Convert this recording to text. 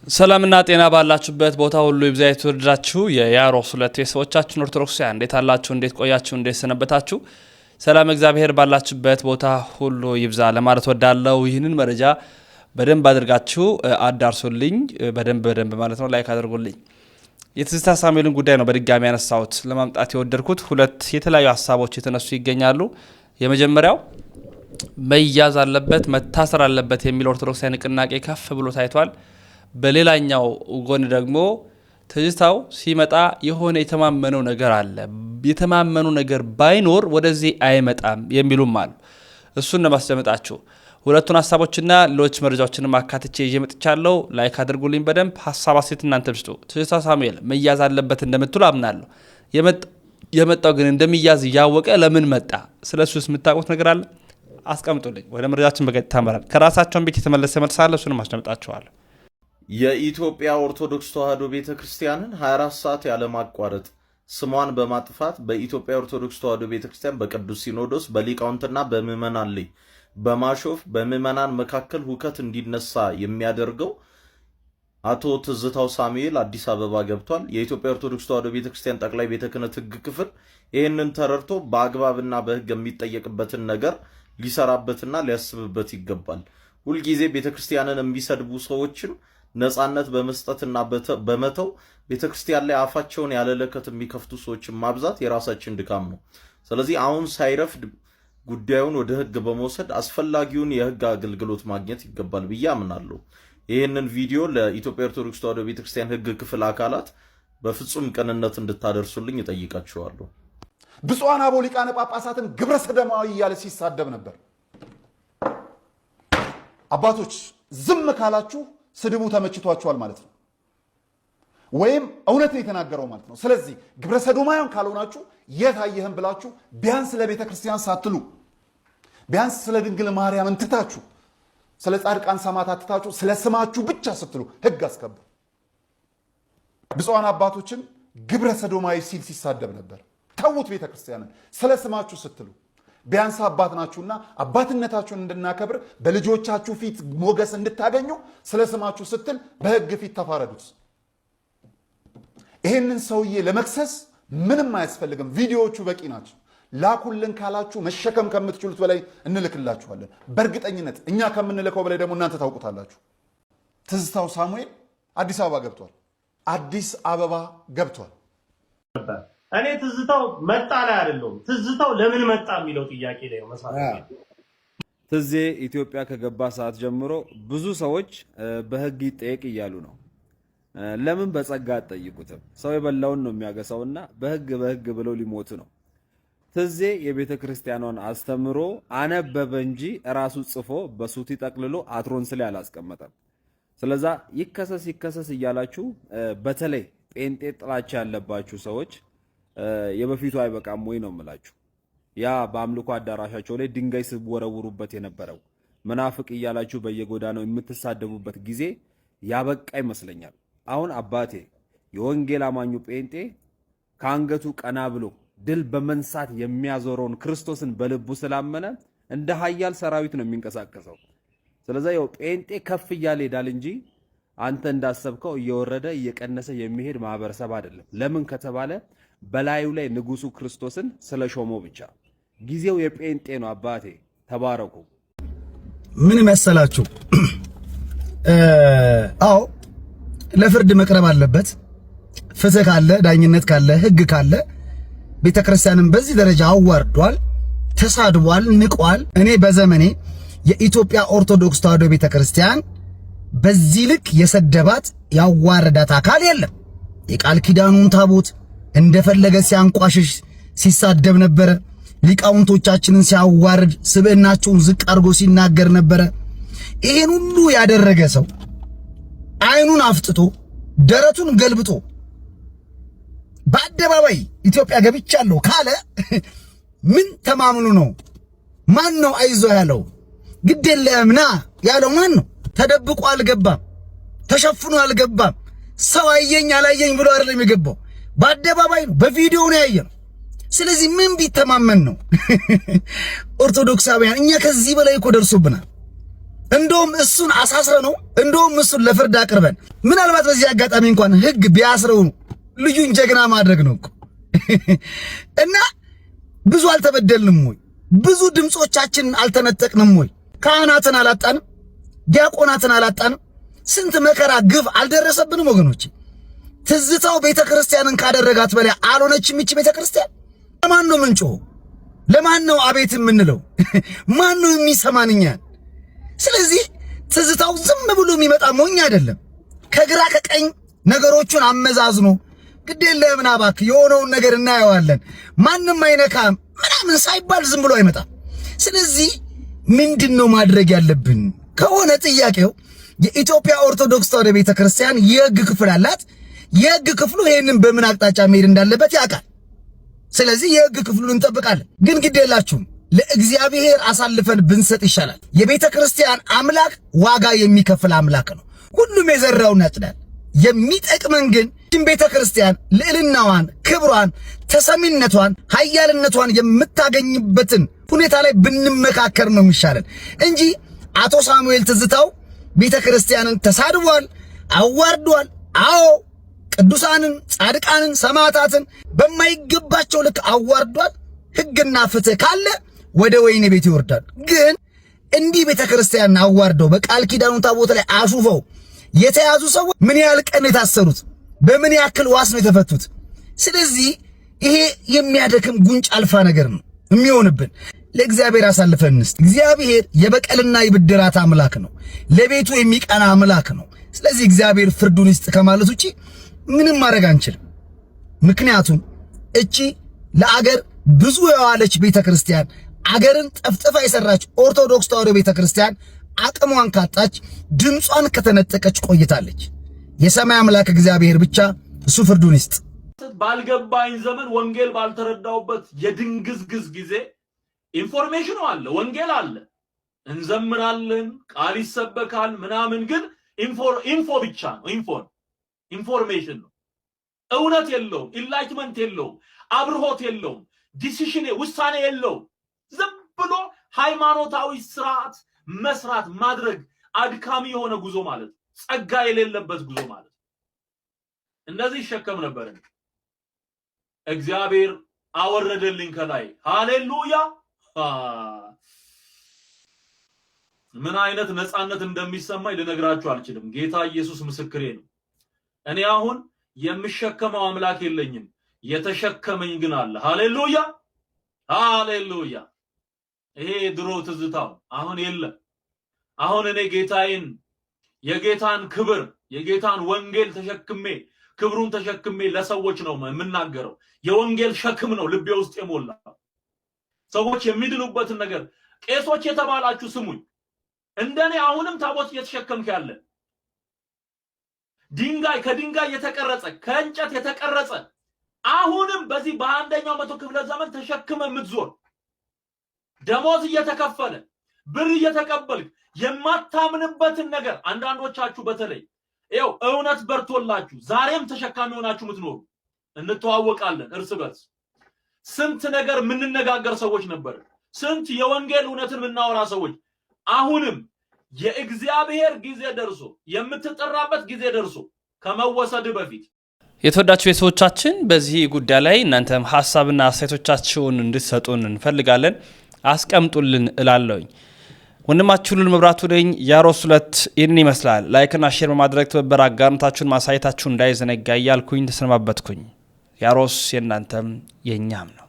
ሰላምና ጤና ባላችሁበት ቦታ ሁሉ ይብዛ። የተወደዳችሁ የያሮስ ሁለት ቤተሰቦቻችን ኦርቶዶክሳውያን እንዴት አላችሁ? እንዴት ቆያችሁ? እንዴት ሰነበታችሁ? ሰላም እግዚአብሔር ባላችሁበት ቦታ ሁሉ ይብዛ ለማለት ወዳለው ይህንን መረጃ በደንብ አድርጋችሁ አዳርሱልኝ። በደንብ በደንብ ማለት ነው፣ like አድርጉልኝ። የትዝታ ሳሙኤልን ጉዳይ ነው በድጋሚ ያነሳሁት ለማምጣት የወደድኩት። ሁለት የተለያዩ ሀሳቦች የተነሱ ይገኛሉ። የመጀመሪያው መያዝ አለበት መታሰር አለበት የሚል ኦርቶዶክሳዊ ንቅናቄ ከፍ ብሎ ታይቷል። በሌላኛው ጎን ደግሞ ትዝታው ሲመጣ የሆነ የተማመነው ነገር አለ፣ የተማመኑ ነገር ባይኖር ወደዚህ አይመጣም የሚሉም አሉ። እሱን ነው ማስደመጣችሁ። ሁለቱን ሀሳቦችና ሌሎች መረጃዎችንም አካትቼ ይዤ መጥቻለሁ። Like አድርጉልኝ በደንብ ሀሳብ አስተያየት እናንተ ስጡ። ትዝታው ሳሙኤል መያዝ አለበት እንደምትሉ አምናለሁ። የመጣው ግን እንደሚያዝ እያወቀ ለምን መጣ? ስለ እሱስ የምታውቁት ነገር አለ? አስቀምጡልኝ። ወደ መረጃችን በቀጥታ መራል። ከራሳቸውን ቤት የተመለሰ መልስ አለ። እሱንም አስደምጣችኋለሁ። የኢትዮጵያ ኦርቶዶክስ ተዋሕዶ ቤተ ክርስቲያንን 24 ሰዓት ያለማቋረጥ ስሟን በማጥፋት በኢትዮጵያ ኦርቶዶክስ ተዋሕዶ ቤተ ክርስቲያን በቅዱስ ሲኖዶስ በሊቃውንትና በምዕመናን ላይ በማሾፍ በምዕመናን መካከል ሁከት እንዲነሳ የሚያደርገው አቶ ትዝታው ሳሙኤል አዲስ አበባ ገብቷል። የኢትዮጵያ ኦርቶዶክስ ተዋሕዶ ቤተ ክርስቲያን ጠቅላይ ቤተ ክህነት ሕግ ክፍል ይህንን ተረድቶ በአግባብና በሕግ የሚጠየቅበትን ነገር ሊሰራበትና ሊያስብበት ይገባል። ሁልጊዜ ቤተ ክርስቲያንን የሚሰድቡ ሰዎችን ነፃነት በመስጠትና በመተው ቤተክርስቲያን ላይ አፋቸውን ያለለከት የሚከፍቱ ሰዎችን ማብዛት የራሳችን ድካም ነው። ስለዚህ አሁን ሳይረፍድ ጉዳዩን ወደ ህግ በመውሰድ አስፈላጊውን የህግ አገልግሎት ማግኘት ይገባል ብዬ አምናለሁ። ይህንን ቪዲዮ ለኢትዮጵያ ኦርቶዶክስ ተዋሕዶ ቤተክርስቲያን ህግ ክፍል አካላት በፍጹም ቅንነት እንድታደርሱልኝ እጠይቃችኋለሁ። ብፁዓን አበው ሊቃነ ጳጳሳትን ግብረ ሰዶማዊ እያለ ሲሳደብ ነበር። አባቶች ዝም ካላችሁ ስድቡ ተመችቷችኋል ማለት ነው፣ ወይም እውነት ነው የተናገረው ማለት ነው። ስለዚህ ግብረ ሰዶማውያን ካልሆናችሁ የት አየህም ብላችሁ ቢያንስ ለቤተ ክርስቲያን ሳትሉ ቢያንስ ስለ ድንግል ማርያም እንትታችሁ ስለ ጻድቃን ሰማዕታት ትታችሁ ስለ ስማችሁ ብቻ ስትሉ ሕግ አስከብሩ። ብፁዓን አባቶችን ግብረ ሰዶማዊ ሲል ሲሳደብ ነበር። ተዉት ቤተ ክርስቲያንን ስለ ስማችሁ ስትሉ ቢያንስ አባት ናችሁና አባትነታችሁን እንድናከብር በልጆቻችሁ ፊት ሞገስ እንድታገኙ ስለ ስማችሁ ስትል በሕግ ፊት ተፋረዱት። ይህንን ሰውዬ ለመክሰስ ምንም አያስፈልግም። ቪዲዮዎቹ በቂ ናቸው። ላኩልን ካላችሁ መሸከም ከምትችሉት በላይ እንልክላችኋለን። በእርግጠኝነት እኛ ከምንልከው በላይ ደግሞ እናንተ ታውቁታላችሁ። ትዝታው ሳሙኤል አዲስ አበባ ገብቷል። አዲስ አበባ ገብቷል። እኔ ትዝታው መጣ ላይ አይደለሁም። ትዝታው ለምን መጣ የሚለው ጥያቄ ላይ ነው። ትዜ ኢትዮጵያ ከገባ ሰዓት ጀምሮ ብዙ ሰዎች በሕግ ይጠየቅ እያሉ ነው። ለምን በጸጋ አትጠይቁትም? ሰው የበላውን ነው የሚያገሳውና በሕግ በሕግ ብለው ሊሞቱ ነው። ትዜ የቤተ ክርስቲያኗን አስተምሮ አነበበ እንጂ ራሱ ጽፎ በሱቲ ጠቅልሎ አትሮንስ ላይ አላስቀመጠም። ስለዛ ይከሰስ ይከሰስ እያላችሁ በተለይ ጴንጤ ጥላቻ ያለባችሁ ሰዎች የበፊቱ አይበቃም ወይ ነው የምላችሁ። ያ በአምልኮ አዳራሻቸው ላይ ድንጋይ ስወረውሩበት የነበረው መናፍቅ እያላችሁ በየጎዳናው የምትሳደቡበት ጊዜ ያበቃ ይመስለኛል። አሁን አባቴ የወንጌል አማኙ ጴንጤ ከአንገቱ ቀና ብሎ ድል በመንሳት የሚያዞረውን ክርስቶስን በልቡ ስላመነ እንደ ኃያል ሰራዊት ነው የሚንቀሳቀሰው። ስለዚ ያው ጴንጤ ከፍ እያለ ይሄዳል እንጂ አንተ እንዳሰብከው እየወረደ እየቀነሰ የሚሄድ ማህበረሰብ አይደለም። ለምን ከተባለ በላዩ ላይ ንጉሱ ክርስቶስን ስለሾመው ብቻ። ጊዜው የጴንጤ ነው። አባቴ ተባረኩ። ምን መሰላችሁ? አዎ ለፍርድ መቅረብ አለበት። ፍትህ ካለ፣ ዳኝነት ካለ፣ ህግ ካለ ቤተ ክርስቲያንን በዚህ ደረጃ አዋርዷል፣ ተሳድቧል፣ ንቋል። እኔ በዘመኔ የኢትዮጵያ ኦርቶዶክስ ተዋሕዶ ቤተ ክርስቲያን በዚህ ልክ የሰደባት ያዋረዳት አካል የለም። የቃል ኪዳኑን ታቦት እንደፈለገ ሲያንቋሽሽ ሲሳደብ ነበረ። ሊቃውንቶቻችንን ሲያዋርድ ስብዕናቸውን ዝቅ አድርጎ ሲናገር ነበረ። ይሄን ሁሉ ያደረገ ሰው አይኑን አፍጥቶ ደረቱን ገልብጦ በአደባባይ ኢትዮጵያ ገብቻለሁ ካለ ምን ተማምኑ ነው? ማን ነው አይዞ ያለው? ግድ የለህም ና ያለው ማን ነው? ተደብቆ አልገባም፣ ተሸፍኖ አልገባም። ሰው አየኝ አላየኝ ብሎ አይደለም የገባው። በአደባባይ ነው፣ በቪዲዮ ነው ያየነው። ስለዚህ ምን ቢተማመን ነው? ኦርቶዶክሳውያን እኛ ከዚህ በላይ እኮ ደርሶብናል። እንደውም እሱን አሳስረነው፣ እንደውም እሱን ለፍርድ አቅርበን ምናልባት በዚህ አጋጣሚ እንኳን ህግ ቢያስረው ልጁን ጀግና ማድረግ ነው እኮ። እና ብዙ አልተበደልንም ወይ? ብዙ ድምፆቻችንን አልተነጠቅንም ወይ? ካህናትን አላጣንም? ዲያቆናትን አላጣንም? ስንት መከራ ግፍ አልደረሰብንም ወገኖች? ትዝታው ቤተ ክርስቲያንን ካደረጋት በላይ አልሆነችም ይቺ ቤተ ክርስቲያን። ለማን ነው ምንጮኸው? ለማን ነው አቤት የምንለው? ማን ነው የሚሰማን እኛን? ስለዚህ ትዝታው ዝም ብሎ የሚመጣ ሞኝ አይደለም። ከግራ ከቀኝ ነገሮቹን አመዛዝኖ ግድ የለህም እባክህ የሆነውን ነገር እናየዋለን፣ ማንም አይነካም ምናምን ሳይባል ዝም ብሎ አይመጣም። ስለዚህ ምንድን ነው ማድረግ ያለብን ከሆነ ጥያቄው፣ የኢትዮጵያ ኦርቶዶክስ ተዋሕዶ ቤተክርስቲያን የሕግ ክፍል አላት። የሕግ ክፍሉ ይሄንን በምን አቅጣጫ መሄድ እንዳለበት ያውቃል። ስለዚህ የሕግ ክፍሉን እንጠብቃለን። ግን ግድ የላችሁም፣ ለእግዚአብሔር አሳልፈን ብንሰጥ ይሻላል። የቤተ ክርስቲያን አምላክ ዋጋ የሚከፍል አምላክ ነው። ሁሉም የዘራውን ያጭዳል። የሚጠቅመን ግን ቤተ ክርስቲያን ልዕልናዋን፣ ክብሯን፣ ተሰሚነቷን፣ ኃያልነቷን የምታገኝበትን ሁኔታ ላይ ብንመካከር ነው የሚሻለን እንጂ አቶ ሳሙኤል ትዝታው ቤተ ክርስቲያንን ተሳድቧል፣ አዋርዷል። አዎ፣ ቅዱሳንን፣ ጻድቃንን፣ ሰማዕታትን በማይገባቸው ልክ አዋርዷል። ሕግና ፍትህ ካለ ወደ ወህኒ ቤት ይወርዳል። ግን እንዲህ ቤተ ክርስቲያንን አዋርደው በቃል ኪዳኑ ታቦት ላይ አሹፈው የተያዙ ሰዎች ምን ያህል ቀን የታሰሩት? በምን ያክል ዋስ ነው የተፈቱት? ስለዚህ ይሄ የሚያደክም ጉንጭ አልፋ ነገር ነው የሚሆንብን። ለእግዚአብሔር አሳልፈን እንስጥ። እግዚአብሔር የበቀልና የብድራት አምላክ ነው። ለቤቱ የሚቀና አምላክ ነው። ስለዚህ እግዚአብሔር ፍርዱን ይስጥ ከማለት ውጪ ምንም ማድረግ አንችልም። ምክንያቱም እቺ ለአገር ብዙ የዋለች ቤተ ክርስቲያን፣ አገርን ጠፍጥፋ የሰራች ኦርቶዶክስ ተዋሕዶ ቤተ ክርስቲያን አቅሟን ካጣች፣ ድምጿን ከተነጠቀች ቆይታለች። የሰማይ አምላክ እግዚአብሔር ብቻ እሱ ፍርዱን ይስጥ። ባልገባኝ ዘመን፣ ወንጌል ባልተረዳሁበት የድንግዝግዝ ጊዜ information ኑ አለ፣ ወንጌል አለ፣ እንዘምራለን፣ ቃል ይሰበካል ምናምን፣ ግን info ብቻ ነው። Info ነው፣ information ነው። እውነት የለውም፣ enlightenment የለውም፣ አብርሆት የለውም፣ decision ውሳኔ የለውም። ዝም ብሎ ሃይማኖታዊ ስርዓት መስራት ማድረግ፣ አድካሚ የሆነ ጉዞ ማለት ነው። ጸጋ የሌለበት ጉዞ ማለት ነው። እንደዚህ ይሸከም ነበር። እግዚአብሔር አወረደልኝ ከላይ። ሃሌሉያ! ምን አይነት ነፃነት እንደሚሰማኝ ልነግራችሁ አልችልም። ጌታ ኢየሱስ ምስክሬ ነው። እኔ አሁን የምሸከመው አምላክ የለኝም፣ የተሸከመኝ ግን አለ። ሃሌሉያ፣ ሃሌሉያ! ይሄ ድሮ ትዝታው አሁን የለም። አሁን እኔ ጌታዬን፣ የጌታን ክብር፣ የጌታን ወንጌል ተሸክሜ፣ ክብሩን ተሸክሜ ለሰዎች ነው የምናገረው። የወንጌል ሸክም ነው ልቤ ውስጥ የሞላ፣ ሰዎች የሚድኑበትን ነገር። ቄሶች የተባላችሁ ስሙኝ። እንደኔ አሁንም ታቦት እየተሸከምክ ያለ፣ ድንጋይ ከድንጋይ የተቀረጸ፣ ከእንጨት የተቀረጸ፣ አሁንም በዚህ በአንደኛው መቶ ክፍለ ዘመን ተሸክመህ የምትዞር፣ ደሞዝ እየተከፈለ ብር እየተቀበልክ የማታምንበትን ነገር፣ አንዳንዶቻችሁ በተለይ ይኸው እውነት በርቶላችሁ ዛሬም ተሸካሚ ሆናችሁ የምትኖሩ፣ እንተዋወቃለን፣ እርስ በርስ ስንት ነገር የምንነጋገር ሰዎች ነበር። ስንት የወንጌል እውነትን የምናወራ ሰዎች፣ አሁንም የእግዚአብሔር ጊዜ ደርሶ፣ የምትጠራበት ጊዜ ደርሶ ከመወሰድ በፊት የተወዳችሁ ቤተሰቦቻችን፣ በዚህ ጉዳይ ላይ እናንተም ሀሳብና አስተያየቶቻችሁን እንድትሰጡን እንፈልጋለን። አስቀምጡልን እላለሁኝ። ወንድማችሁ ሉል መብራቱ ነኝ። ያሮስ 2 ይህንን ይመስላል። Like ና share በማድረግ ትብብር አጋርነታችሁን ማሳየታችሁን እንዳይዘነጋ እያልኩኝ ተሰነባበትኩኝ። ያሮስ የእናንተም የእኛም ነው።